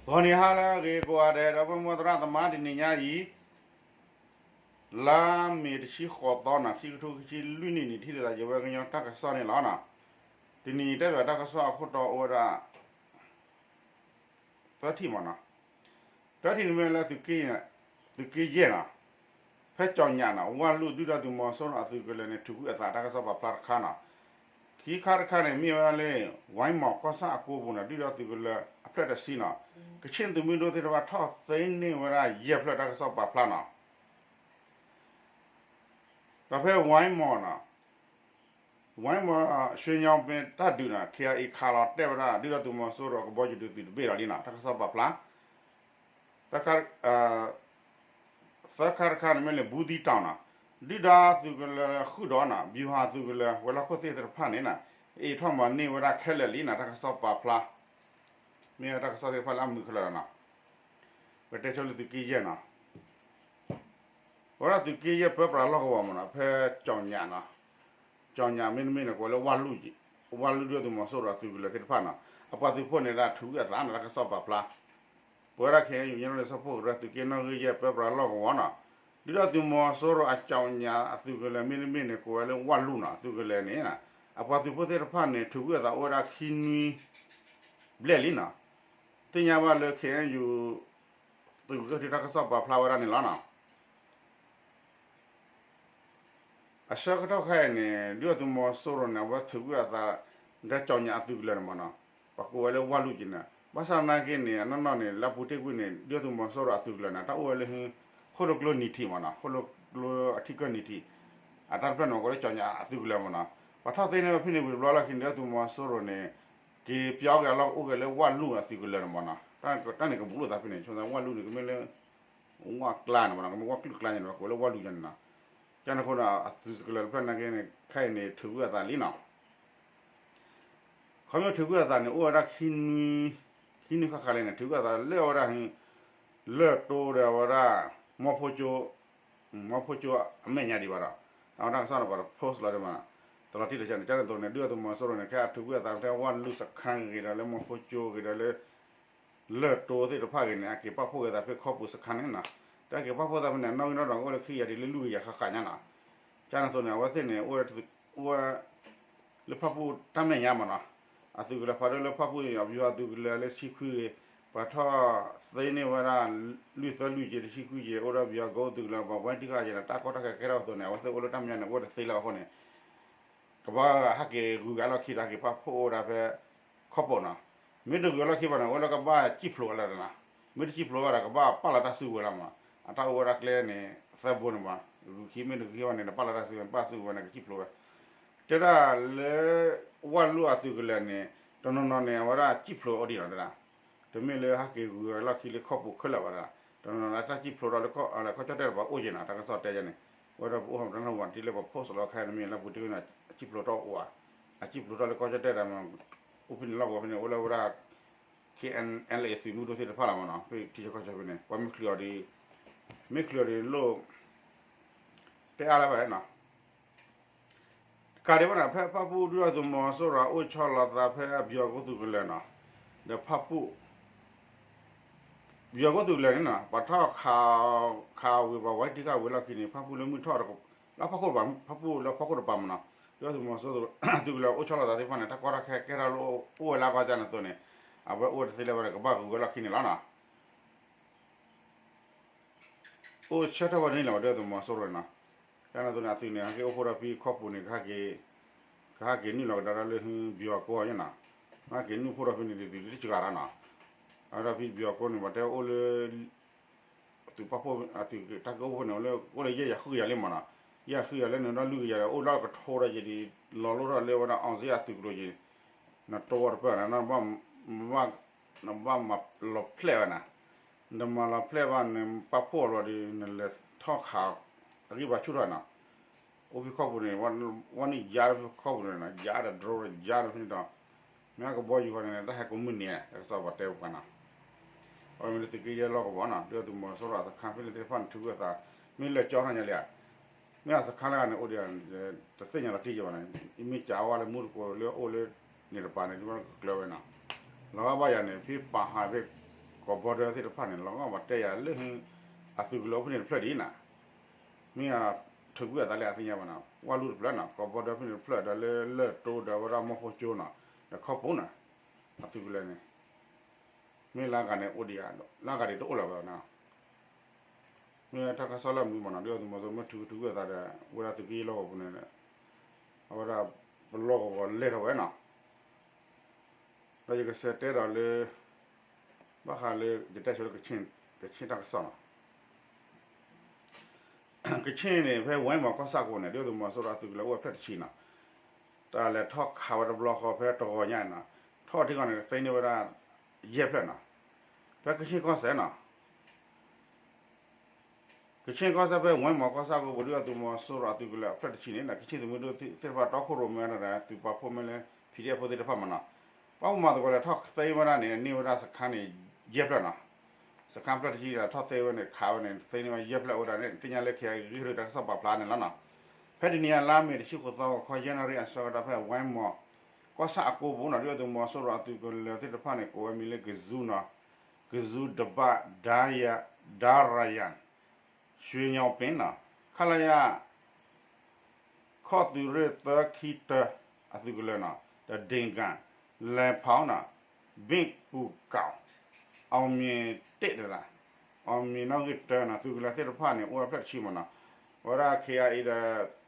ဂီၤနံၤဟါလၢအဂ့ၤကိးဂၤဒဲး ဒီပုၢ်ဝဲၢ်သရၣ်သမါ တနံၤညါအံၤ လါမ့ၤတဆံဃိးသီနီၤ ခံကထိခံဆံလွံၢ်နံၣ်န့ၣ် ထံၣ်လိာ်သးယဝဲကညီတၢ်ကစီၣ်န့ၣ်လီၤနီၤ. တနံၤအံၤတဲဘၣ်တၢ်ကစီၣ်အခိၣ်တီအိၣ်ဝဲဒၣ် သၢထံၣ်မ့ၢ်နီၤ. တၢထံၣ်န့ၣ်မ့ၢ်လၢ သုးက့ယဲၢ်နီၤ, ဖဲကၠီၣ်ညၣ်နီၤ ဝၢ်လူၢ်ဒုၣ်ဒါသုးမီၤစိရိၤအသုးကလၢၤန့ၣ် ထုးကွံာ်အသးတၢ်ကစီၣ်ပာ်ဖျါတခါနီၤ. ခံခါတခါန့ၣ် မ့ၢ်ဝဲဒၣ်လၢ ဝဲမီၤကီၢ်ဆၣ်အကိပူၤနီၤ ဒုၣ်ဒါသုးကလၢၤအဖျၢၣ်တဆံနီၤ, ကခ့ၣ်သုးမုၢ်ဒိၣ်သ့ၣ်တဖၣ်ထီၣ်သ့န့ၢ်ဝဲဒၣ်ယဲၢ်ဖျၢၣ်တၢ်ကစီၣ်ပာ်ဖျါနီၤ. ဒီးဖဲဝဲမီၤနီၤ ဝဲမီၤရွှ့ၣ်ညီၣ်ပ့တၢ်ဒုးနီၤ ခ့အံၤခးလီၤတဲာ်ဝဲဒၣ် ဒုၣ်ဒါသုးမီၤစိရိၤကဘီယူၤဒုးသုးတဘ့ၣ်လီၤလံနီၤ တၢ်ကစီၣ်ပာ်ဖျါ. သၢခါတခါန့ၣ်မ့ၢ်လၢ ဘူးသံတောင်နီၤ, ဒုၣ်ဒါသုးကလၢၤဃုာ်ဒီးနီၤ ဗျူဟာသုးကလၢၤ ဝဲၤလီၢ်ခိၣ်သ့ၣ်တဖၣ်န့ၣ်နီၤ အ့ၣ်ထီၣ်မၤန့ၢ်ဝဲဒၣ်ခဲလၢာ်လံနီၤ တၢ်ကစီၣ်ပာ်ဖျါ. မ့ၢ်တၢ်ကစီၣ်သ့ၣ်တဖၣ်လၢအမုာ်ခဲလၢာ်လီၤနီၤ. ပတဲဆိလၢသုးက့ယဲၢ်နီၤ အဝဲဒၣ်သုးက့ယဲၢ်ပၢပြးလီၢ်ကဝီၤမ့ၢ်နီၤ ဖဲကၠီၣ်ညၣ်နီၤ, ကၠီၣ်ညၣ်မ့တမ့ၢ်န့ၣ် ကိးဝဲလၢဝၢ်လူၢ်, ဝၢ်လူၢ်ဒုၣ်ဒါသုးမီၤစိရိၤအသုးကလၢၤသ့ၣ်တဖၣ်နီၤ အပှၤသုးဖိန့ၣ်ဒၣ်ထုးကွံာ်အသးနီၤ တၢ်ကစီၣ်ပာ်ဖျါ. ပဝဲဒၣ် ခဲအံၤယူၣ်ညါန့ၣ် ဆၢဖှိၣ်ကရၢ သုးက့နီၣ်ဂံၢ်ယဲၢ်ပၢပြးလီၢ်ကဝီၤနီၤ ဒုၣ်ဒါသုးမီၤစိရိၤအကၠီၣ်ညၣ်အသုးကလၢၤမ့တမ့ၢ်န့ၣ် ကိးဝဲလၢဝၢ်လူၢ်နီၤ အသုးကလၢၤန့ၣ် အပှၤသုးဖိသ့ၣ်တဖၣ်န့ၣ် ထုးကွံာ်အသးအိၣ်ဝဲဒၣ်ခံနွံဘျဲၣ်လံနီၤ. သ့ၣ်ညါဘၣ်လၢ ခဲအံၤယူၣ် သုးက့တၢ်ကစီၣ်ပာ်ဖျါဝဲဒၣ်န့ၣ်လီၤနီၤ. အဆၢကတီၢ်ခဲအံၤန့ၣ် ဒုၣ်ဒါသုးမီၤစိရိၤန့ၣ် အဝဲထုးကွံာ်အသး ဒီးကၠီၣ်ညၣ်အသုးကလၢၤန့ၣ်မ့ၢ်နီၤ ပှၤကိးဝဲလၢဝၢ်လူၢ်က့ၤန့ၣ် ဘၣ်ဆၣ်သနာ်က့န့ၣ် အနီၢ်နီၢ်န့ၣ် လၢပူၤတ့ၢ်ကွံာ်န့ၣ် ဒုၣ်ဒါသုးမီၤစိရိၤအသုးကလၢၤန့ၣ် တၢ်အိၣ်ဝဲလၢ ဃိၣ်လိာ်ကျိနံၤထံးမ့ၢ်နီၤ ဃိၣ်လိာ်ကျိအထံကၢၢ်နံၤထံး အတၢ်တဖျၢၣ်န့ၣ် ကိးလၢကၠီၣ်ညၣ်အသုးကလၢၤမ့ၢ်နီၤ ပှၤထီၣ်သ့န့ၢ်ဝဲဖဲန့ၣ်ဝံၤတဘျီလီၢ်ခံန့ၣ် ဒုၣ်ဒါသုးမီၤစိရိၤန့ၣ် က့ၤပၠီက့ၤအလီၢ်အိၣ်က့ၤလၢဝၢ်လူၢ်အသုးကလၢၤန့ၣ်မ့ၢ်နီၤ တၢ်န့ၣ်ကဘူးလိာ်သးဖဲန့ၣ် ဆိသးဝၢ်လူၢ်န့ၣ် ကမ့ၢ်လၢ ဝၢ်ကျါန့ၣ်မ့ၢ်နီၤ ကမ့ၢ်ဝၢ်ကျုာ်ကျါန့ၣ် ကိးလၢဝၢ်လူၢ်ယါန့ၣ်နီၤ ကန့ၣ်အဃိဒီး အသုးကလၢၤတဖျၢၣ်နာ်က့န့ၣ် ခဲအံၤန့ၣ် ထုးကွံာ်အသးလံနီၤ ခီမ့ၢ်ထုးကွံာ်အသးန့ၣ် အိၣ်ဝဲဒၣ် ခံနွံဃၣ်ဃၣ်လံန့ၣ် ထုးကွံာ်အသးလၢအဝဲဒၣ် လၢၢ်တိဒီးအဝဲဒၣ် မီၢ်ဖိကၠိ မီၢ်ဖိကၠိအမဲာ်ညါဒံးဘၣ်ဒီး အဝဲတၢ်ကစီၣ်န့ၣ် ပှၤတ post လီၤဒံးမ့ၢ်နီၤ တလီၤတံၢ်လီၤဆဲးန့ၣ် ကန့ၣ်အသိးန့ၣ် ဒုၣ်ဒါသုးမီၤစိရိၤန့ၣ် ခဲအံၤထုးကွံာ်အသးဖဲဝၢ်လူၢ်စခါဂ့ၤဒီးလၢမီၢ်ဖိကၠိဂ့ၤဒီးလၢ လၢၢ်တိသ့ၣ်တဖၣ်ဂ့ၤန့ၣ် အက့ၤပာ်ဖှိၣ်က့ၤသးဖဲခီပူၤစခါန့ၣ်နီၤ တၢ်က့ၤပာ်ဖှိၣ်သးဖဲန့ၣ် အနီၣ်ဂံၢ်နီၣ်ဒွးကအိၣ်လၢခံကယၤတုၤလၢလွံၢ်ကယၤဃၣ်ဃၣ်ညါနီၤ ကန့ၣ်အသိးန့ၣ် အဝဲသ့ၣ်န့ၣ် အိၣ်ဝဲ လၢဖၣ်ပူၣ်တၢ်မဲာ်ညါမ့ၢ်နီၤ အသုးကလၢၤဖးဒိၣ်လၢဖၣ်ပူၣ်အဘျီအသုးကလၢၤလၢဆံခွံဂ့ၤ ပှၤထီၣ်သ့န့ၢ်ဝဲဒၣ် လွံၢ်သၢလွံၢ်က့ၤတဆံခွံက့ၤ အိၣ်ဒီးဘျီအကအိၣ်သုးကလၢၤ ပှၤဝဲတံၢ်ဃာ်ယဲၢ်န့ၣ် တၢ်ကီတၢ်ခဲကဲထီၣ်အသိးန့ၣ် အဝဲသ့ၣ်အိၣ်လၢတၢ်မဲာ်ညါန့ၣ် အိၣ်တသ့လၢအဃိန့ၣ် ကဘၣ်ဟဲက့ၤဂုၤက့ၤအလီၢ်ခံဒီးက့ၤပာ်ဖှိၣ်အိၣ်ဝဲဒၣ်ဖဲ ခီပူၤနီၤ မ့ၢ်တဂုၤအလီၢ်ခံဘၣ်န့ၣ် အိၣ်လၢကဘၣ်စံၣ်ဖျိးအလၢာ်နီၤ မ့ၢ်တစံၣ်ဖျိးဘၣ်ဒီး ကဘၣ်ပာ်လီၤတၢ်စုကဝဲၤလီၤမး အတၢ်အိၣ်ဝဲဒၣ်ကျဲန့ၣ် သၢဘိန့ၣ်မး ဂုၤခံမ့ၢ်တဂုၤခံဘၣ်န့ၣ် နပာ်လီၤတၢ်စုကဝဲၤ နပာ်စုကဝဲၤန့ၣ် ကစံၣ်ဖျိးဝဲ တဲဒၣ်လၢ ဝၣ်လူၢ်အသုးကလၢၤန့ၣ် တနီၤနီၤန့ၣ် အဝဲဒၣ်စံၣ်ဖျိးအီၤဒံးနီၤတဲဒၣ် တမ့ၢ်လၢဟဲက့ၤဂုၤအလီၢ်ခံလၢခီပူၤခဲလၢာ်ဘၣ်ဒၣ် တနီၤနီၤလၢတၢ်စံၣ်ဖျိးထီၣ်လၢကီၢ်ကၠီၣ်တဲၣ်တပၤအိၣ်က့ၤနီၤ တၢ်ကစီၣ်တဲယဲန့ၣ် ဝဲဒၣ်ပအိၣ်တနီၤဝဲတ့ၢ်လၢပ post လီၤခဲန့ၣ်မ့ၢ်လၢပူၤတ့ၢ်ဝဲန့ၣ် အစံၣ်ဖျိးထီၣ်အိၣ်ဧါ အစံၣ်ဖျိးထီၣ်လၢကီၢ်ကၠီၣ်တဲၣ်တၢ်မး အိၣ်ဖဲန့ၣ်လီၢ်ကဝီၤဖဲန့ၣ် အိၣ်လၢဝဲဒၣ် K N L A သုးမုၢ်ဒိၣ်သ့ၣ်တဖၣ်လီၤမးနီၤ ဖဲထံဆၢကီၢ်ဆၢဖဲန့ၣ် ပှၤမ့ၢ်ချုးအီၤဒီး မ့ၢ်ချုးအီၤဒီးလိၣ် တဲအါလၢၤဘၣ်နီၤ တကးဒံးဘၣ်န့ၣ် ဖဲဖၣ်ပူၣ်ဒုၣ်ဒါသုးမီၤစိရိၤအိၣ်ဆီလီၤသးဖဲအဘျီအကအိၣ်သုးကလၢၤနီၤ ဒီးဖၣ်ပူၣ် ဘျီအကအိၣ်သုးကလၢၤန့ၣ်နီၤ ပှၤထီၣ်ခး ခးဝံၤပှၤဝဲတံၢ်ဃာ်ဝံၤလီၢ်ခံန့ၣ် ဖၣ်ပူၣ်လၢမုၢ်ထီၣ် လၢဖၣ်ခိၣ်တပၤ ဖၣ်ပူၣ်လၢဖၣ်ခိၣ်တပၤမးနီၤ ဒုၣ်ဒါသုးမီၤစိရိၤသုးကလၢၤအိၣ်ဆီလီၤသးသ့ၣ်တဖၣ်န့ၣ် တၢ်ကီတၢ်ခဲကဲထီၣ်လၢအိၣ်ဝဲလၢအဂီၢ်ကန့ၣ်အသိးန့ၣ် အဝဲအိၣ်တသ့လၢၤဘၣ်ဒီး ကဘၣ်ဂုၤဝဲလီၢ်ခံန့ၣ်လီၤနီၤ အိၣ်ဆၢထၢၣ်ဝဲန့ၣ်လီၤ ဒုၣ်ဒါသုးမီၤစိရိၤနီၤ ကန့ၣ်အသိးန့ၣ် အသုးန့ၣ် ဟဲက့ၤအိၣ်ဖှိၣ်ဒီးဖဲခီပူၤန့ၣ် ကဟဲက့ၤနုာ်လီၤကဒါလၢဘျီအကအိၣ်နီၤ ဟဲက့ၤနုာ်ဖှိၣ်ဒီးဖဲန့ၣ် ဒ်သုးတကဂၤလီၤနီၤ အဝဲဒၣ်ဖဲဘျီအကအိၣ်န့ၣ် ပှၤတဲအိၣ်လၢ သုးပာ်ဖှိၣ်အသုးတၢ်ကအိၣ်ဖဲန့ၣ် အိၣ်လၢယဲၢ်ကယၤဃုကယၤလံမးနီၤ ယဲၢ်ကယၤဃုကယၤလၢနုာ်ဒီးလွံၢ်ကယၤဒီး အိၣ်လၢကထိဒီးယံၤဒံး လီၤလိထီၣ်လၢဝဲဒၣ် အောင်ဇေယျ အသုးကျိၤယံၤ နတိဝဲတပၢၢ်န့ၣ် နဘၣ်မၤလီၤဖျဲၣ်ဝဲနီၤ နမၤလီၤဖျဲၣ်ဘၣ်န့ၣ် ပာ်ဖှိၣ်အလီၤဒီး နလဲၤထီၣ်ခး အဂံၢ်ဘါဆူၣ်ထီၣ်နီၤ အိၣ်ဖဲခီပူၤန့ၣ် ဝဲန့ၣ်ယါဖဲခီပူၤန့ၣ်နီၤ ယါဒီး drone ဒီးယါဒီးဖဲန့ၣ်ဒီး မ့ၢ်ဟဲကဘီယူၤဃီန့ၣ် တၢ်ဟဲကမုာ်န့ၢ် တၢ်ကစီၣ်ပှၤတဲပှၤနီၤ အဝဲမ့ၢ်လၢသုးက့ယဲၢ်လီၢ်ကဝီၤနီၤ ဒုၣ်ဒါသုးမီၤစိရိၤအစခါဖဲလဲၣ်သ့ၣ်တဖၣ်န့ၣ် ထုးကွံာ်အသး မ့ၢ်လဲၤကၠီထီၣ်ညါလံဧါ မ့ၢ်အစခါလၢဂၤန့ၣ် အိၣ်ဒံး တသ့ၣ်ညါလီၤတံၢ်ယံၤဘၣ်န့ၣ် မ့ၢ်ကးဝဲလၢမူတကိးလၢအိၣ်လၢန့ၣ်တပၤန့ၣ် ဒ်ဝဲကကျၢၤဝဲနီၤ လီၤဂာ်ဘၣ်ယၤန့ၣ် ဖဲပာ်ဟးဖဲ ကီၢ်ဘီဒၢသ့ၣ်တဖၣ်န့ၣ် လီၤဂာ်ပှၤတဲယၤလၢ အသုးကလၢၤအိၣ်ဖဲန့ၣ်တဖျၢၣ်ဒ်အံၤနီၤ, မ့ၢ်အထုးကွံာ်အသးလၢအသ့ၣ်ညါဘၣ်နီၤ, ဝၣ်လူၢ်တဖျၢၣ်နီၤ, ကီၢ်ဘီဒၢဖဲန့ၣ်တဖျၢၣ် ဒီးလၢလၢၢ်တိဒီးဝဲဒၣ်မီၢ်ဖိကၠိနီၤ, ဒီးခီပူၤနီၤ, အသုးကလၢၤန့ၣ် မ့ၢ်လၢအဂၤန့ၣ်အိၣ်ဒံးဧါ, လၢအဂၤဒံးတအိၣ်လၢၤဘၣ်နီၤ မ့ၢ်တၢ်ကစီၣ်လၢအမုာ်မးနီၤ ဒုၣ်ဒါသုးမီၤစိရိၤမ့ၢ်ထုးကထုးကွံာ်အသးဒီး ဝဲဒၣ်သုးက့ယဲၢ်လီၢ်ကဝီၤပူၤန့ၣ် အဝဲဒၣ်ပလီၢ်ကဝီၤလဲၢ်ထီၣ်ဝဲနီၤ, ဒီးယကစံးတဲဒီးလၢ ဘၣ်ဃးလၢယတဲဆိလၢ ကခ့ၣ်တၢ်ကစီၣ်နီၤ ကခ့ၣ်န့ၣ် ဖဲဝဲမီၤကီၢ်ဆၣ်ကိးန့ၣ် ဒုၣ်ဒါသုးမီၤစိရိၤအသုးကလၢၤအိၣ်ဝဲဖျၢၣ်တဆံနီၤ, တၢ်လဲၤထီၣ်ခးဝဲတဘျီဃီဖဲတဂီၤညါနီၤ, ထီၣ်ထံကီၢ်န့ၣ် သ့န့ၢ်ဝဲဒၣ် ယဲၢ်ဖျၢၣ်နီၤ, ဖဲကခ့ၣ်ကီၢ်စဲၣ်နီၤ ကခ့ၣ်ကီၢ်စဲၣ် ဖဲဝဲမီၤကီၢ်ဆၣ်ကိးပူၤ ဒုၣ်ဒါသုးမီၤစိရိၤအသုးကလၢၤအဖျၢၣ်တဆံန့ၣ် ကခ့ၣ်သုးမုၢ်ဒိၣ်သ့ၣ်တဖၣ်တီခိၣ်ရိၣ်မဲဒီး သုးပာ်ဖှိၣ်မ့ၢ်လၢ PDF ဖိသ့ၣ်တဖၣ်မးနီၤ, ပှၤမၤသကိးလဲၤထီၣ်သ့ဝဲဒၣ်န့ၣ် န့ၢ်ဝဲဒၣ်စခါန့ၣ် ယဲၢ်ဖျၢၣ်နီၤ, စခါဖျၢၣ်တဆံဒီးထီၣ်သ့ဝဲန့ၣ် ခးဝဲန့ၣ် သ့န့ၢ်ဝဲယဲၢ်ဖျၢၣ်ဝဲဒၣ်န့ၣ် သ့ၣ်ညါလၢ ခ့ၣ်အဲၣ်ယူၣ် ဂံၢ်ဟ့ၣ်တၢ်ကစီၣ်ပာ်ဖျါန့ၣ်လီၤနီၤ, ဖဲတနံၤအံၤ လါမ့ၤတဆံဃိးသီ ဂီၤခီယဲၢ်နၣ်ရံၣ်အဆၢကတီၢ် ဖဲဝဲမီၤကီၢ်ဆၣ်အကိးပူၤနီၤ ဒုၣ်ဒါသုးမီၤစိရိၤအသုးကလၢၤသ့ၣ်တဖၣ်န့ၣ် ကိးဝဲမံၤလၢကဇူနီၤ, ကဇူဒဘၣ် ဒါရယၣ် ရွှေညောင်ပင်နီၤ, ခလရ ခီၣ်သုးရ့ၣ်သၢခံတၢ အသုးကလၢၤနီၤ, ဒီးဒ့ၣ်ကၣ် လဲၤဖီနီၤ, ဘ့ၣ်ပူၤကၣ် အောင်မြင်တစ်တဒၣ်, အောင်မြင်နီၣ်ဂံၢ်တၢနီၤ, သုးကလၢၤသ့ၣ်တဖၣ်န့ၣ် အိၣ်ဝဲဖျၢၣ်တဆံမးနီၤ, အဝဲဒၣ် ခ့ၣ်အဲၣ်ယူၣ် ဒီး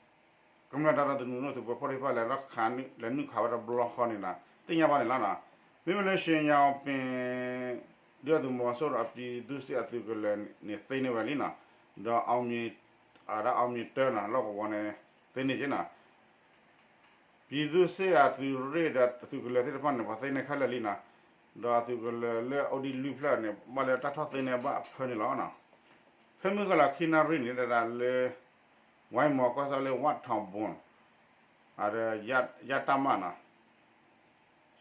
ကမျၢၢ်တၢ်ဒီသဒၢသုးဖိသ့ၣ်တဖၣ် လဲၤထီၣ်ခး လဲၤနုာ်ခးဝဲတဘျီဃီန့ၣ်နီၤ သ့ၣ်ညါဘၣ်န့ၣ်လီၤနီၤ, မ့မ့ၢ်လၢ ရွှေညောင်ပင် ဒုၣ်ဒါသုးမီၤစိရိၤအပြည်သူ့စစ်အသုးကလၢၤန့ၣ် သ့န့ၢ်ဝဲလံနီၤ, ဒီး အောင်မြင် ဒီး အောင်မြင်တၢနီၤ လီၢ်ကဝီၤန့ၣ် သ့န့ၢ်က့နီၤ, ပြည်သူ့စစ်အသုးရ့ၣ်ဒီးသုးကလၢၤသ့ၣ်တဖၣ်န့ၣ် ပှၤသ့န့ၢ်ခဲလၢာ်လံနီၤ, ဒီးအသုးကလၢၤလၢအိၣ်ဒံးလွံၢ်ဖျၢၣ်န့ၣ် ဘၣ်လၢတၢ်ထီၣ်သ့န့ၢ်ဘၣ်အဖၢန့ၣ်လီၤနီၤ, ဖဲမုၢ်ဂီၤလီၤခံနၣ်ရံၣ်န့ၣ် တဒၣ်လၢ ဝဲမီၤကီၢ်ဆၣ်လၢ ဝၣ်ထီၣ်ဘိၣ် ဒီး ယတၢ်မၢ်နီၤ,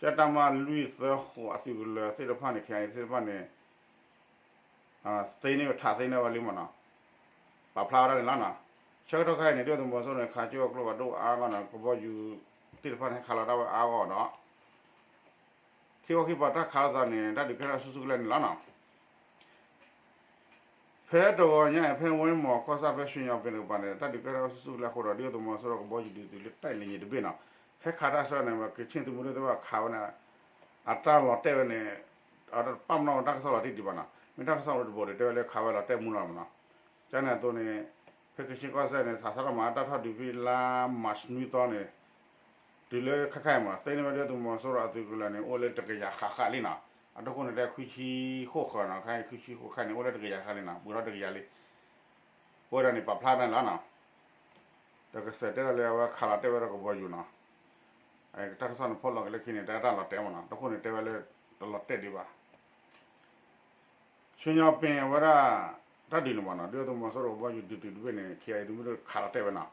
ယတၢ်မၢ်လွံၢ်သၢဃိးအသုးကလၢၤသ့ၣ်တဖၣ်န့ၣ် ခ့ၣ်အဲၣ်ယူၣ်သ့ၣ်တဖၣ်န့ၣ် သ့န့ၢ်ဝဲထးသ့န့ၢ်ဝဲလံမးနီၤ, ပာ်ဖျါဝဲဒၣ်န့ၣ်လီၤနီၤ, ဆၢကတီၢ်ခဲအံၤန့ၣ် ဒုၣ်ဒါသုးမီၤစိရိၤန့ၣ် ခးကၠိအကျိဖးဒိၣ်အါဂီၢ်နီၤ, ကဘီယူၤသ့ၣ်တဖၣ်န့ၣ် ဟဲခးလီၤတၢ်ဝဲအါဂီၢ်ဒီး ခံခီခံပၤတၢ်ခးလိာ်သးန့ၣ် တၢ်ဒုးကဲထီၣ်ဆူၣ်ဆူၣ်ကလဲာ်န့ၣ်လီၤနီၤ, ဖဲတဂီၤညါအံၤ ဖဲဝဲမီၤကီၢ်ဆၣ်ဖဲ ရွှေညောင်ပင် တကပၤန့ၣ် တၢ်ဒုးကဲထီၣ်ဆူၣ်ဆူၣ်ကလဲာ်အဃိဒီး ဒုၣ်ဒါသုးမီၤစိရိၤကဘီယူၤဒုးသုးလၢတၢ်လံၤညံၤတဘ့ၣ်နီၤ, ဟဲခးတၢ်ဆၢန့ၣ် ကခ့ၣ်သုးမုၢ်ဒိၣ်သ့ၣ်တဖၣ်ခးဝဲန့ၣ် အတၢ်လီၤတဲာ်ဝဲန့ၣ် အတပာ်ပနီၣ်ဝဲတၢ်ကစီၣ်လီၤတံၢ်ဒံးဘၣ်နီၤ, မ့ၢ်တၢ်ကစီၣ်လီၤတဘိးဒီး တဲဝဲလၢခးဝဲလီၤတဲာ်မူလီၤမးနီၤ, ကန့ၣ်အသိးန့ၣ် ဖဲကခ့ၣ်ကီၢ်စဲၣ်န့ၣ် စးထီၣ်မးတၢ်ထီၣ်ဒုးဖဲလါမၢ်ၡးနွံသီန့ၣ် တုၤလၢခဲခါအံၤမး သ့န့ၢ်ဝဲဒုၣ်ဒါသုးမီၤစိရိၤအသုးကလၢၤန့ၣ် အိၣ်လၢတကယၤဃၣ်ဃၣ်လံနီၤ, အတခိၣ်န့ၣ်တဲ ခွံဆံဃိးဃၣ်နီၤ, ခဲအံၤ ခွံဆံဃိးဃၣ်န့ၣ် အိၣ်လၢတကယၤဃၣ်လံနီၤ, ဘူးထီၣ်တကယၤလံ, အိၣ်ဝဲဒၣ်န့ၣ် ပာ်ဖျါဒၣ်န့ၣ်လီၤနီၤ, ဒီးကစံးတဲဒၣ်လၢအဝဲခးလီၤတဲာ်ဝဲဒၣ်ကဘီယူၤနီၤ, တၢ်ကစီၣ်န့ၣ်ဖီၣ်လီၤက့ၤလၢခံန့ၣ် တၢ်တၢ်လီၤတဲာ်မးနီၤ, တခိၣ်န့ၣ်တဲဝဲလၢ တလီၤတဲာ်ဒံးဘၣ် ရွှေညောင်ပင် အဝဲဒၣ် တၢ်ဒုးန့ၣ်မးနီၤ, ဒုၣ်ဒါသုးမီၤစိရိၤကဘီယူၤဒုးသုးတဘ့ၣ်န့ၣ် ခ့ၣ်အဲၣ်ယူၣ်သုးမုၢ်ဒိၣ်ခးလီၤတဲာ်ဝဲနီၤ,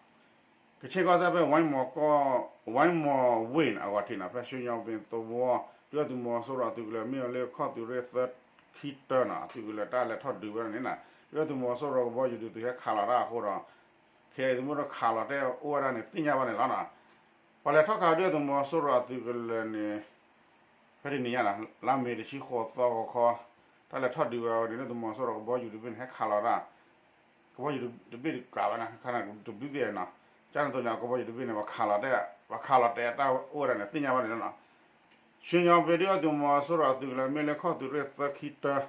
ကခ့ၣ်ကီၢ်စဲၣ်ဖဲ ဝဲမီၤကီၢ် ဝဲမီၤဝ့ၢ်န့ၣ် အဂီၤထံးနီၤ, ဖဲ ရွှေညောင်ပင် သဝီ ဒုၣ်ဒါသုးမီၤစိရိၤအသုးကလၢၤ မ့ၢ်အီၤလၢခီၣ်သုးရ့ၣ်သၢခံတၢနီၤ, အသုးကလၢၤတၢ်လဲၤထီၣ်ဒုးဝဲဒၣ်န့ၣ်နီၤ, ဒုၣ်ဒါသုးမီၤစိရိၤကဘီယူၤဒုးသုးဟဲခးလီၤတၢ်အဃိဒီး ခ့ၣ်အဲၣ်ယူၣ်သုးမုၢ်ဒိၣ်ခးလီၤတဲာ်အိၣ်ဝဲဒၣ်န့ၣ် သ့ၣ်ညါဘၣ်န့ၣ်လီၤနီၤ. ပှၤလဲၤထီၣ်ခးဒုၣ်ဒါသုးမီၤစိရိၤအသုးကလၢၤန့ၣ် ဖဲတနံၤညါနီၤ လါမ့ၤတဆံဃိးသီဂီၤခီ တၢ်လဲၤထီၣ်ဒုးဝဲအီၤဒ်န့ၣ် သုးမီၤစိရိၤကဘီယူၤတဘ့ၣ်န့ၣ် ဟဲခးလီၤတၢ် ကဘီယူၤတဘ့ၣ်တကးဘၣ်န့ၣ် ခါန့ၣ်တဘျုးဘ့ၣ်နီၤ, ကန့ၣ်သိးန့ၣ် ကဘီယူၤတဘ့ၣ်န့ၣ် ပှၤခးလီၤတဲာ် ပှၤခးလီၤတဲာ်တၢ်အိၣ်ဝဲဒၣ်န့ၣ် သ့ၣ်ညါဘၣ်န့ၣ်လီၤနီၤ. ရွှေညောင်ပင် ဒုၣ်ဒါသုးမီၤစိရိၤအသုးကလၢၤ မ့ၢ်လၢခီၣ်သုးရ့ၣ်သၢခံတၢ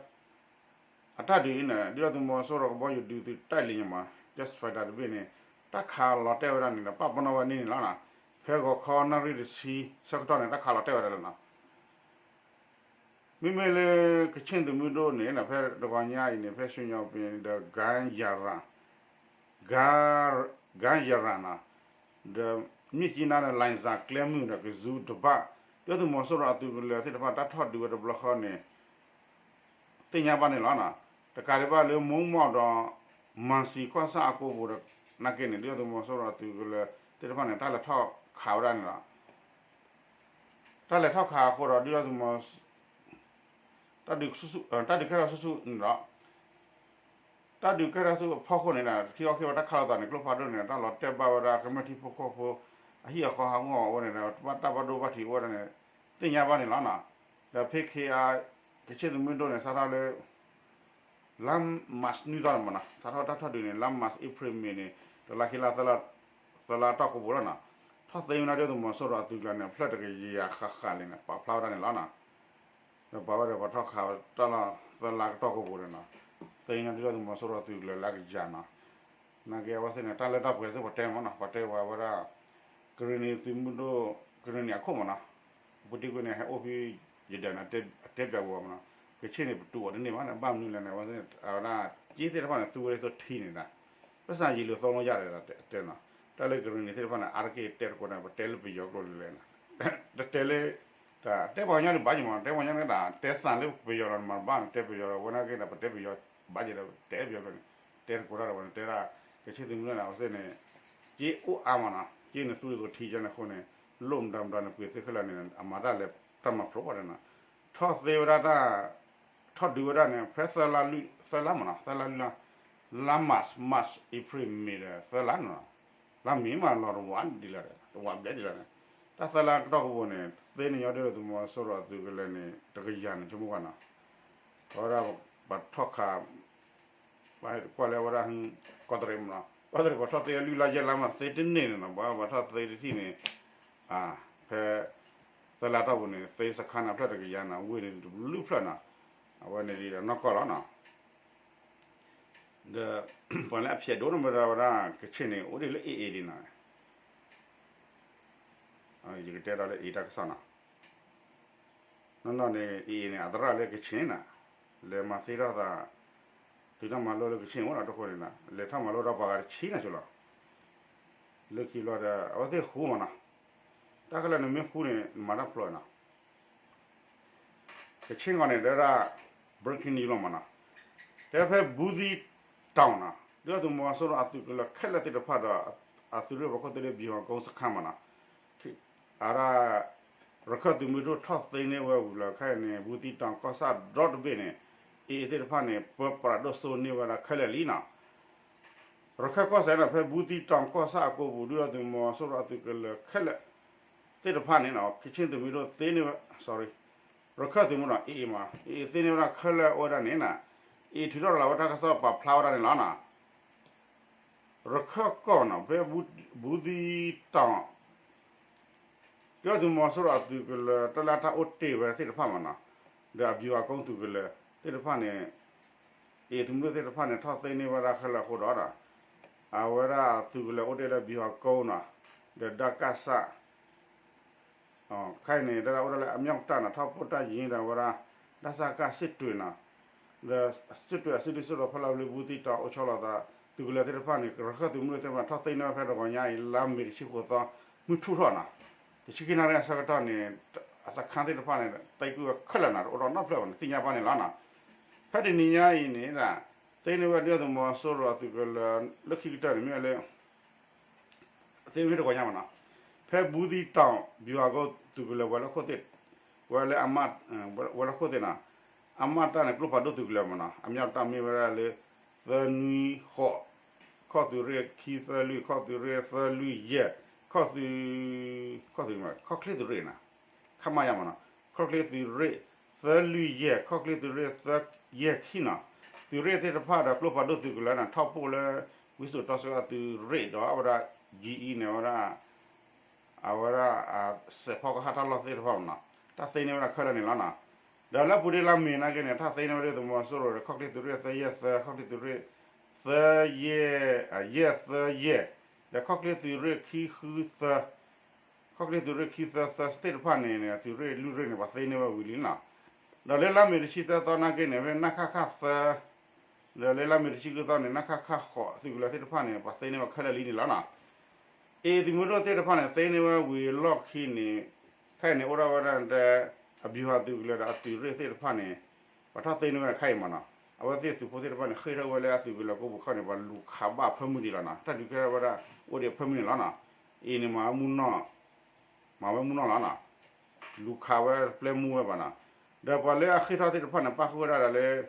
အတၢ်ဒုးအံၤန့ၣ် ဒုၣ်ဒါသုးမီၤစိရိၤကဘီယူၤဒုးသုးတၢ်လံၤညါမး jet fighter တဘ့ၣ်န့ၣ် တၢ်ခးလီၤတဲာ်ဝဲဒၣ်န့ၣ်ဒီး ပာ်ပနီၣ်ဝဲန့ၣ်န့ၣ်လီၤနီၤ. ဖဲဂီၤခီနၣ်ရံၣ်တဆံဆၢကတီၢ်န့ၣ် တၢ်ခးလီၤတဲာ်ဝဲဒၣ်လီၤနီၤ. မ့မ့ၢ်လၢ ကခ့ၣ်သုးမုၢ်ဒိၣ်န့ၣ် ဖဲတဂီၤညါအံၤန့ၣ် ဖဲ ရွှေညောင်ပင် ဒီး ကၣ်ယရၤ ကၣ်ယရၤနီၤ ဒီး မြစ်ကြီးနား ဒီး လိုင်ဇာ ကျဲမုၢ်ဒီး ကဇူတဘၣ် ဒုၣ်ဒါသုးမီၤစိရိၤအသုးကလၢၤသ့ၣ်တဖၣ် တၢ်ထီၣ်ဒုးဝဲတဘျီဃီန့ၣ် သ့ၣ်ညါဘၣ်န့ၣ်လီၤနီၤ. တကးဒံးဘၣ်လၢ မိၢ်မီၢ်ဒီး မၤစံၤကီၢ်ဆၣ်အကိပူၤဒီး နာ်က့န့ၣ် ဒုၣ်ဒါသုးမီၤစိရိၤအသုးကလၢၤသ့ၣ်တဖၣ်န့ၣ် တၢ်လဲၤထီၣ်ခးဝဲဒၣ်န့ၣ်လီၤ. တၢ်လဲၤထီၣ်ခးအဃိဒီး ဒုၣ်ဒါသုးမီၤ တၢ်ဒုးကဲထီၣ်ဆူၣ်ဆူၣ်န့ၣ်ဒီး တၢ်ဒုးကဲထီၣ်ဆူၣ်ဆူၣ်အဖီခိၣ်န့ၣ်ဒီး ခံခီခံပၤတၢ်ခးလိာ်သးန့ၣ် ကျိဖးဒိၣ်န့ၣ် တၢ်လီၤတဲာ်ဘၣ်ဝဲဒၣ် ကမျၢၢ်ထံဖိကီၢ်ဖိ အဟံၣ်အဃီဟးဂီၤအဝဲန့ၣ်ဒီး ဘၣ်တၢ်ဘၣ်ဒိဘၣ်ထံးအိၣ်ဝဲဒၣ်န့ၣ် သ့ၣ်ညါဘၣ်န့ၣ်လီၤနီၤ. ဒီးဖဲ ခ့ၣ်အဲၣ်ယူၣ် ကချ့ၣ်သုးမုၢ်ဒိၣ်န့ၣ် စးထီၣ်လၢ လါမးနံၣ်သီန့ၣ်မ့ၢ်နီၤ, စးထီၣ်တၢ်ထီၣ်ဒုးန့ၣ် လါမး April May န့ၣ် တလါခံလါ သၢလါတီၢ်ကိးပူၤလီၤနီၤ. ထီၣ်သ့ဝဲဒၣ်ဒုၣ်ဒါသုးမီၤစိရိၤအသုးကျၢၤန့ၣ် အဖျၢၣ်တကယၤဃၣ်ဃၣ်လံန့ၣ် ပာ်ဖျါဝဲဒၣ်န့ၣ်လီၤနီၤ. ဒီးပာ်ဝဲဒီးပှၤထီၣ်ခးတၢ်လီၢ်သၢလါကတီၢ်ကိးပူၤန့ၣ်နီၤ, သ့ဝဲဒၣ်ဒုၣ်ဒါသုးမီၤစိရိၤအသုးကျၢၤလၢအကယၤနီၤ. နာ်က့အဝဲသ့ၣ်န့ၣ် တၢ်လၢတၢ်ပှဲၤသ့ၣ်ပှၤတဲမ့ၢ်နီၤ, ပှၤတဲဝဲဝဲဒၣ် ကရ့ၣ်နံၤသုးမုၢ်ဒိၣ် ကရ့ၣ်နံၤအခိၣ်မ့ၢ်နီၤ, ပူၤတံၢ်ကွံာ်န့ၣ် ဟဲအိၣ်ဖဲယဒၢးန့ၣ် အတဲပျးဝဲမ့ၢ်နီၤ, ကချ့ၣ်န့ၣ် ပတူၢ်အီၤတန့ၢ်ဘၣ်န့ၣ် ဘၣ်မနုၤလဲၣ်န့ၣ် အဝဲသ့ၣ်န့ၣ် အဝဲဒၣ် က့သ့ၣ်တဖၣ်န့ၣ် သူဝဲဒၣ်သိထံန့ၣ်ဒၣ် ပစၢ်ယံၤလိာ်သီလိယၢ်ဒီးတဲနီၤ, တၢ်လၢကရ့ၣ်နံၤသ့ၣ်တဖၣ်န့ၣ် အါတက့ၢ်တဲတကိးန့ၣ် ပတဲလၢပယီၤကျိာ်လံလဲၣ်န့ၣ်, တတဲလၢ တၢ်တဲပှၤကညီန့ၣ်ဘၣ်ယံၤမ့ၢ်နီၤ, တဲပှၤကညီန့ၣ်ဒၣ် တဲသးလၢပယီၤလီၤန့ၣ်မ့ၢ်ဘၣ်န့ၣ် တဲပယီၤလီၤ, ဝဲနာ်က့ဒီး ပတဲပယီၤဘၣ်ယံၤဒီး တဲပယီၤကျိာ်န့ၣ်, တဲတကိးတၢ်ဒီးဝဲန့ၣ် တဲဒၣ် ကချ့ၣ်သုးမုၢ်ဒိၣ်န့ၣ် အဝဲသ့ၣ်န့ၣ် က့အိၣ်အါမ့ၢ်နီၤ, က့န့ၣ်သူဝဲဒၣ်သိထံကန့ၣ်အဃိန့ၣ် လိၣ်မတၤမတၤန့ၣ် ပှ့ၤသ့ခဲလၢာ်န့ၣ် အမၤတၢ်လဲၤတၢ်မၤဖျိးဘၣ်ဒီးနီၤ, ထီၣ်သ့ဝဲဒၣ်တၢ် ထီၣ်ဒုးဝဲဒၣ်န့ၣ် ဖဲသၢလါလွံၢ် သၢလါမ့ၢ်နီၤ, သၢလါလွံၢ်လါ, လါမး March April May ဒီး သၢလါန့ၣ်နီၤ, လါမ့ၢ်မးလီၤတဝးဒ်လဲၣ်ဒီး တဝးဘျဲၣ်ဒ်လဲၣ်န့ၣ်, တၢ်သၢလါကတီၢ်ကဘိန့ၣ် သ့န့ၢ်ညီဒုၣ်ဒါသုးမီၤစိရိၤအသုးကလၢၤန့ၣ် တကယၤန့ၣ် ဆိကမိၣ်ကွၢ်နီၤ, အဝဲဒၣ် ပှၤထီၣ်ခး ပှၤကွၢ်လၢအဝဲဒၣ် ကီၢ်တရံးမ့ၢ်နီၤ, ကီၢ်တရံးပှၤထီၣ်သ့လွံၢ်လါယဲၢ်လါမး သ့တန့ၢ်န့ၣ်နီၤ, ပှၤ ပှၤထီၣ်သ့တထံၣ်န့ၣ် ဖဲ သၢလါတီၢ်ပူၤန့ၣ် သ့စခါန့ၣ် အဖျၢၣ်တကယၤန့ၣ် ဝ့ၢ်န့ၣ်တဘျုးဖျၢၣ်နီၤ, အဝဲန့ၣ်ဒ်ဒီးနီၢ်ကီၢ်လီၤနီၤ, ဒီး ပှၤလၢအဖျဲးဒိၣ်န့ၢ်ဝဲဒၣ် ကချ့ၣ်န့ၣ် အိၣ်ဒံးလၢ AA ဒ်နီၤ, ယကတဲဒီးလၢ AA တၢ်ကစီၣ်နီၤ, နီၢ်နီၢ်န့ၣ် AA န့ၣ် အသရၣ်လၢကချ့ၣ်နီၤ, လဲၤမၤသ့ထီၣ်သး သုးတၢ်မၤလိလၢကချ့ၣ်အိၣ်နီၤ, တဃိန့ၣ် လဲၤထီၣ်မၤလိဒီးပှၤဂၤတဆံနီၤဆိလီၤ, လၢခံဘျီဒီး အဝဲသ့ၣ်ဃူမ့ၢ်နီၤ, တၢ်ခဲလၢာ်နမ့ၢ်ဃူန့ၣ် နမၤတၢ်ဖျိးနီၤ ကချ့ၣ်ကီၢ်န့ၣ် တဲဝဲဒၣ် breaking news လီၤမ့ၢ်နီၤ, တဲဖဲဘူးသံတီၤနီၤ ဒုၣ်ဒါသုးမီၤစိရိၤအသုးကလၢၤခဲလၢာ်သ့ၣ်တဖၣ်ဒီး အသုးရ့ၣ်ပှၤခိၣ်သ့ၣ်လၢ ဗျူဟာကုန်းစခန်း မ့ၢ်နီၤ, အဝဲဒၣ် ရခၢၣ်သုးမုၢ်ဒိၣ်ထီၣ်သ့န့ၢ်ဝဲဝံၤလီၤ ခဲအံၤန့ၣ် ဘူးသံတီၤကီၢ်ဆၣ်ဒီတဘ့ၣ်န့ၣ် AA သ့ၣ်တဖၣ်န့ၣ် ပၢပြးဒိၣ်စိန့ၢ်ဝဲဒၣ်ခဲလၢာ်လံနီၤ ရခၢၣ်ကီၢ်စဲၣ်န့ၣ် ဖဲဘူးသံတီၤကီၢ်ဆၣ်အကိပူၤ ဒုၣ်ဒါသုးမီၤစိရိၤအသုးကလၢၤခဲလၢာ်သ့ၣ်တဖၣ်န့ၣ်နီၤ ကချ့ၣ်သုးမုၢ်ဒိၣ်သ့န့ၢ်ဝဲ sorry ရခၢၣ်သုးမုၢ်ဒိၣ် AA မ့ၢ် AA သ့န့ၢ်ဝဲဒၣ်ခဲလၢာ်အိၣ်ဝဲဒၣ်န့ၣ်နီၤ AA ထုးထီၣ်ရၤလီၤဝဲတၢ်ကစီၣ်ပာ်ဖျါဝဲဒၣ်န့ၣ်လီၤနီၤ ရခၢၣ်ကီၢ်နီၤ ဖဲဘူးသံတီၤ ဒုၣ်ဒါသုးမီၤစိရိၤအသုးကလၢၤ တၢ်လၢတၢ်အိၣ်တ့ၢ်ဝဲသ့ၣ်တဖၣ်မ့ၢ်နီၤ ဒီးအ ဗျူဟာကုန်း သုးကလၢၤသ့ၣ်တဖၣ်န့ၣ် AA သုးမုၢ်ဒိၣ်သ့ၣ်တဖၣ်န့ၣ် ထီၣ်သ့န့ၢ်ဝဲဒၣ်ခဲလၢာ်အဃိဒီး အဝဲဒၣ်သုးကလၢၤအိၣ်တ့ၢ်လၢ ဗျူဟာကုန်း နီၤ ဒီး ဒကစ ခဲအံၤန့ၣ် ဒၣ်အိၣ်ဒၣ်လၢအမြောက်တပ် နီၤ ထီၣ်ပိၢ်တၢ်ယံၤဒီးဝဲဒၣ် ဒစက စစ်တွေ နီၤ ဒီး စစ်တွေ အစုဒုၣ်စုတီၤဖီလာ်လၢဘူးသံတီၤအိၣ်ဆီလီၤသး သုးကလၢၤသ့ၣ်တဖၣ်န့ၣ် ရခၢၣ်သုးမုၢ်ဒိၣ်သ့ၣ်တဖၣ် ထီၣ်သ့န့ၢ်ဝဲဖဲတဂီၤညါအံၤ လါမ့ၤတဆံဃိးသီ မုၢ်ထူၣ်ထီၣ်နီၤ တဆံခံနၣ်ရံၣ်အဆၢကတီၢ်န့ၣ် အစခန်းသ့ၣ်တဖၣ်န့ၣ် သံကွံာ်ဝဲခဲလၢာ်နီၤ တအိၣ်ဒီးနီတဖျၢၣ်ဘၣ်န့ၣ် သ့ၣ်ညါဘၣ်န့ၣ်လီၤနီၤ ဖဲတနံၤညါအံၤန့ၣ် သ့န့ၢ်ဝဲဒုၣ်ဒါသုးမီၤစိရိၤအသုးကလၢၤ လၢခံကတၢၢ်န့ၣ်မ့ၢ်ဝဲလၢ သ့မ့ၢ်တဂီၤညါမ့ၢ်နီၤ ဖဲဘူးသံတီၤ ဗျူဟာကုန်း သုးကလၢၤဝဲၤလီၢ်ခိၣ်သ့ၣ် ဝဲလၢအမး ဝဲၤလီၢ်ခိၣ်သ့ၣ်နီၤ အမးတၢ်န့ၣ် ကျိဖးဒိၣ်သုးကလၢၤမ့ၢ်နီၤ အမြောက်တပ် မ့ၢ်ဝဲဒၣ်လၢ သၢနွံဃိး ခီၣ်သုးရ့ၣ်ခံသၢလွံၢ် ခီၣ်သုးရ့ၣ်သၢလွံၢ်ယဲၢ် ခီၣ်သုး ခီၣ်သုး ခီၣ်ချ့သုးရ့ၣ်နီၤ ခမရ မ့ၢ်နီၤ ခီၣ်ချ့သုးရ့ၣ်သၢလွံၢ်ယဲၢ် ခီၣ်ချ့သုးရ့ၣ်သၢယဲၢ်ခံနီၤ သုးရ့ၣ်သ့ၣ်တဖၣ်ဒီးကျိဖးဒိၣ်သုးကလၢၤန့ၣ် ထီၣ်ပိၢ်လၢ ဝံစိာ်တီဆှၢအသုးရ့ၣ်ဒီးအဝဲဒၣ် GE န့ၣ် အဝဲဒၣ် အဝဲဒၣ် စဲးဖီကဟၣ်တၢ်လီၢ်သ့ၣ်တဖၣ်မ့ၢ်နီၤ တၢ်သ့န့ၢ်ဝဲဒၣ်ခဲလၢာ်န့ၣ်လီၤနီၤ ဒီးလၢပူၤဒ့လါမ့ၤနာ်က့န့ၣ် တၢ်သ့န့ၢ်ဝဲဒၣ်သုးမီၤစိရိၤဒီး ခီၣ်ချ့သုးရ့ၣ်သၢယဲၢ်သၢ ခီၣ်ချ့သုးရ့ၣ်သၢယဲၢ် ယဲၢ်သၢယဲၢ် ဒီးခီၣ်ချ့သုးရ့ၣ်ခံဃုသၢ ခီၣ်ချ့သုးရ့ၣ်ခံသၢသၢသ့ၣ်တဖၣ်န့ၣ် သုးရ့ၣ်လွံၢ်ရ့ၣ်န့ၣ် ပှၤသ့န့ၢ်ဝဲဝံၤလံနီၤ ဒီးလၢလါမ့ၤတဆံသၢသီနာ်က့န့ၣ် ဖဲနခခသၢ ဒီးလၢလါမ့ၤတဆံဃုသီန့ၣ် နခခဃိး သုးကလၢၤသ့ၣ်တဖၣ်န့ၣ် ပှၤသ့န့ၢ်ဝဲခဲလၢာ်လံန့ၣ်လီၤနီၤ အ့ၣ်သုးမုၢ်ဒိၣ်သ့ၣ်တဖၣ်န့ၣ် သ့န့ၢ်ဝဲဝံၤလီၢ်ခံန့ၣ် ခဲအံၤန့ၣ် အိၣ်ဒၣ်ဝဲဒၣ်တဲ အဗျူဟာသုးကလၢၤဒီးအသုးရ့ၣ်သ့ၣ်တဖၣ်န့ၣ် ပှၤထီၣ်သ့န့ၢ်ဝဲခဲအံၤမ့ၢ်နီၤ အဝဲသ့ၣ်သုးဖိသ့ၣ်တဖၣ်န့ၣ် ဃ့ၢ်ထီၣ်ဝဲလၢအသုးကလၢၤကိးပူၤခီန့ၣ် ပှၤလူၤခးဘၣ်ဖၢမုၢ်ဒံးလီၤနီၤ တၢ်ဒုးကဲထီၣ်ဝဲဒၣ် အိၣ်ဒံးဖၢမုၢ်န့ၣ်လီၤနီၤ အ့ၣ်န့ၣ်မၤဝဲမုၢ်နီၢ် မၤဝဲမုၢ်နီၢ်လီၤနီၤ လူၤခးဝဲပျဲမူဝဲဘၣ်နီၤ ဒီးပှၤလၢအဃ့ၢ်ထီၣ်သ့ၣ်တဖၣ်န့ၣ် ပၣ်ဃုာ်ဝဲဒၣ်ဒီးလၢ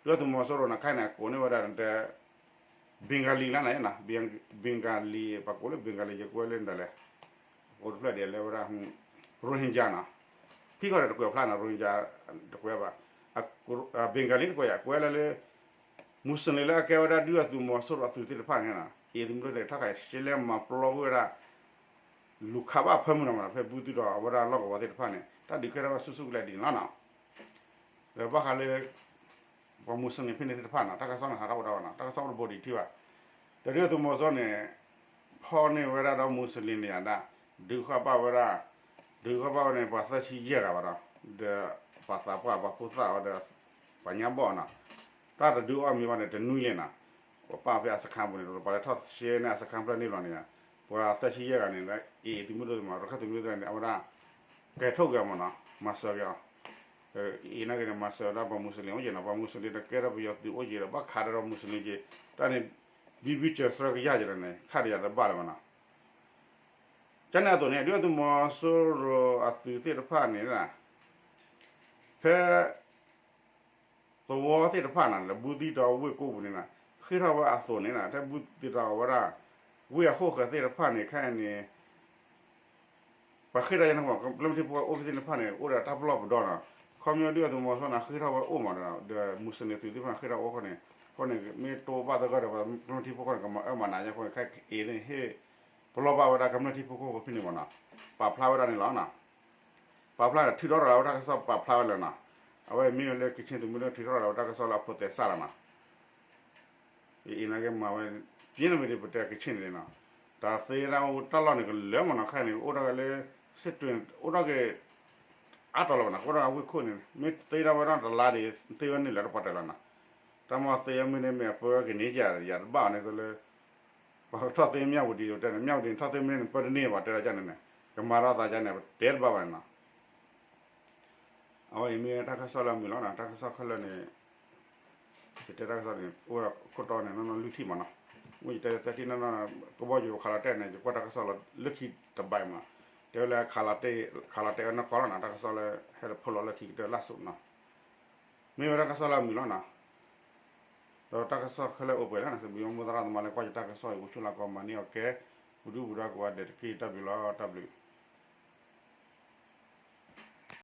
ဒုၣ်ဒါသုးမီၤစိရိၤန့ၣ် ခဲအံၤန့ၣ် အကိးန့ၢ်ဝဲဒၣ်တဲ Bengali လၢန့ၣ်နီၤ Bengali ပှၤကိးလၢ Bengali ယကွဲးလၢဒ်လဲၣ် အကိးတဖျၢၣ်ဒ်လဲၣ်ဝဲဒၣ် Rohingya နီၤ ခံခီဒီးတကွဲးဖျါနီၤ ရိၣ်ဟ့ၣ်ကၠၣ်တကွဲးဘၣ်, ဘ့ၣ်ကၣ်လံတကွဲးယၤ ကွဲးလၢလၢ မူစလ့ၣ်လၢအကဲဝဲဒၣ်ဒုးအသုးမီၤစိရိၤအသုးသ့ၣ်တဖၣ်န့ၣ် အံၤသုးမုၢ်ဒိၣ်န့ၣ် ထီၣ်ခါရှဲလဲမၤပျီကွံာ်ဝဲဒၣ် လူၤခးဘၣ်ဖၢမုၢ်နီၤမး ဖဲဘူးသုးဒီးအဝဲဒၣ်လီၢ်ကဝီၤသ့ၣ်တဖၣ်န့ၣ် တၢ်ဒုးကဲထီၣ်ဝဲဆူၣ်ဆူၣ်ကလဲာ်ဒ်န့ၣ်လီၤနီၤ. ဒီးဘၣ်ဃးလၢ ပှၤမူစလ့ၣ်ဖဲန့ၣ်သ့ၣ်တဖၣ်နီၤ တၢ်ကစီၣ်န့ၣ်ဟးထီၣ်အိၣ်ဒၣ်ဝဲနီၤ တၢ်ကစီၣ်အိၣ်တဘိဒံးထံၣ်ဘၣ်, ဒီးဒုးအသုးမီၤစိရိၤန့ၣ် ဖီၣ်န့ၢ်ဝဲဒၣ်ဒီးမူစလ့ၣ်န့ၣ်ယၤဒၣ် ဒုးဃာ်ဘၣ်ဝဲဒၣ် ဒုးဃာ်ဘၣ်ဝဲန့ၣ် ပှၤသၢဆံယဲၢ်ဂၤဘၣ်ဒီး ဒီးပှၤသးပှၢ်ပှၤဖိသၣ်ဝဲဒီး ပှၤညါဘီၣ်နီၤ, တၢ်တဒုးအီၣ်မံၤဘၣ်န့ၣ် တနွံယဲၢ်နီၤ, ပှၤပာ်ဖဲအစခန်းပူၤန့ၣ် ပှၤလဲၤထီၣ်ရှဲန့ၢ်အစခန်းဖျၢၣ်န့ၣ်လီၤန့ၣ်, ပှၤသၢဆံယဲၢ်ဂၤန့ၣ် အံၤသုးမုၢ်ဒိၣ်မး ရခၢၣ်သုးမုၢ်ဒိၣ်န့ၣ် အဝဲဒၣ် ကဲၤထီၣ်က့ၤအီၤမးနီၤ မၤစၢၤက့ၤအီၤ, အံၤနာ်က့န့ၣ် မၤစၢၤဝဲဒၣ်ပှၤမူစလ့ၣ်အိၣ်က့ၤနီၤ ပှၤမူစလ့ၣ်တကဲထီၣ်ပယီၤသုးအိၣ်က့ၤဒီး ဘၣ်ခးဒီးမူစလ့ၣ်က့ၤ, တၢ်န့ၣ် ဘံဘံစၢၤဆှၢကယၢ်က့ၤဒီးန့ၣ် ခးဒီးယၤတဘၣ်လၢၤမးနီၤ, ကန့ၣ်အသိးန့ၣ် ဒုးအသုးမီၤစိရိၤအသုးသ့ၣ်တဖၣ်န့ၣ် ဖဲ သဝီသ့ၣ်တဖၣ်န့ၣ် လၢဘူးသံတီၤဝ့ၢ်ကိးပူၤန့ၣ် ဃ့ထီၣ်ဝဲအသိးန့ၣ် ထဲဘူးသံတီၤဝဲဒၣ် ဝ့ၢ်အဃိၣ်ဃၢၤသ့ၣ်တဖၣ်န့ၣ် ခဲအံၤန့ၣ် ပှၤဃ့ထီၣ်ယဲန့ၣ် ကမျၢၢ်ထံဖိအိၣ်သ့ၣ်တဖၣ်န့ၣ် အိၣ်ဒီးတၢ်ပလီၢ်ပဒီနီၤ, ခီဖျိဒုးအသုးမီၤစိရိၤန့ၣ် ဃ့ထီၣ်ဝဲအိၣ်မးဒီး ဒီးမူစလ့ၣ်သုးသ့ၣ်တဖၣ်ဃ့ထီၣ်အိၣ်ဃိန့ၣ်, အဃိန့ၣ် မ့ၢ်တအိၣ်ဘၣ်သဂၢၢ်ဒီး ကမျၢၢ်ထံဖိအဃိန့ၣ် ကမၤအၢမၤနးယဲအဃိန့ၣ် ခဲအံၤန့ၣ် ဟ့ၣ်ပလီၢ်ဘၣ်ဝဲဒၣ်ကမျၢၢ်ထံဖိကီၢ်ဖိဖဲန့ၣ်မးနီၤ, ပာ်ဖျါဝဲဒၣ်န့ၣ်လီၤ. ပာ်ဖျါဒီးထုးထီၣ်ရၤလီၤဝဲတၢ်ကစီၣ်ပာ်ဖျါဝဲလၢနီၤ, အဝဲမ့ၢ်ဝဲလၢကခ့ၣ်သုးမုၢ်ဒိၣ်ထုးထီၣ်ရၤလီၤဝဲတၢ်ကစီၣ်လၢအဖိးသဲစးလီၤနီၤ အံၤနာ်က့မၤဝဲ ပျ့ၤန့ၣ်မ့ၢ်ဒ်ပတဲကခ့ၣ်န့ၣ်နီၤ, တၢ်သ့ဒၣ်တၢ်လီၢ်န့ၣ်ကလၢာ်မးနီၤ ခဲအံၤန့ၣ် အိၣ်ဒၣ်ဝဲလၢ စ့ၣ်တွံၣ် အိၣ်ဒၣ်က့ၤ အါတီၤလီၤဘၣ်နီၤ ကအိၣ်ဒၣ်ဝ့ၢ်ခိၣ်န့ၣ် မ့ၢ်သ့ဒၣ်ဝဲဒၣ်တလါဒံး သ့ဝဲန့ၣ်လၢတပှၢ်တၢၢ်လီၤနီၤ, တၢ်မ့ၢ်သ့ဝဲမ့ၢ်န့ၣ်မ့ၢ်အပၢကန့ၢ်ယၤ ယၤတဘၣ်အီၤန့ၣ်သိးလၢ ပှၤကထီၣ်သ့မၠၣ်ဝတံၤတဲန့ၣ် မၠၣ်ဝတံၤန့ၣ်ထီၣ်သ့မ့ၢ်န့ၣ် ပၢတန့ၢ်ဘၣ်တဲဒ်န့ၣ်န့ၣ် ကမၤထီၣ်သးဒ်န့ၣ် ပတဲတဘၣ်ဘၣ်န့ၣ်နီၤ အဝဲအံၤမ့ၢ်တၢ်ကစီၣ်လၢအမုာ်လီၤနီၤ တၢ်ကစီၣ်ခဲလၢာ်န့ၣ် ယတဲတၢ်ကစီၣ်န့ၣ် အိၣ်ခိၣ်တီန့ၣ် နီၢ်နီၢ်လွံၢ်ထံၣ်မးနီၤ, မ့ၢ်ယတဲသၢထံၣ်နီၢ်နီၢ် ကဘီယူၤခးလီၤတဲာ်န့ၣ် ယကွၢ်တၢ်ကစီၣ်လီၤလၢခံတဘၣ်မး, တဲဝဲလၢ ခးလီၤတဲာ်ဝဲနီၢ်ကီၢ်လီၤနီၤ တၢ်ကစီၣ်လၢဟဲလၢဖီလီၤလၢခံကတၢၢ်လၢ်စိးနီၤ, မ့ၢ်ဝဲတၢ်ကစီၣ်လၢအမုာ်လီၤနီၤ ဒီးတၢ်ကစီၣ်ခဲလၢာ်အိၣ်ပှဲၤလံနီၤ စံးဘျုးမိၢ်သရၣ်သမါလၢကွၢ်ယတၢ်ကစီၣ်အံၤ အိၣ်ဆူၣ်လၢကီၢ်မၤန့ၢ်အီၤကဲ ပူၤဒုပူၤဒါကိးဂၤဒဲးတက့ၢ် တၢ်ဘျုးလီၤ တၢ်ဘျုး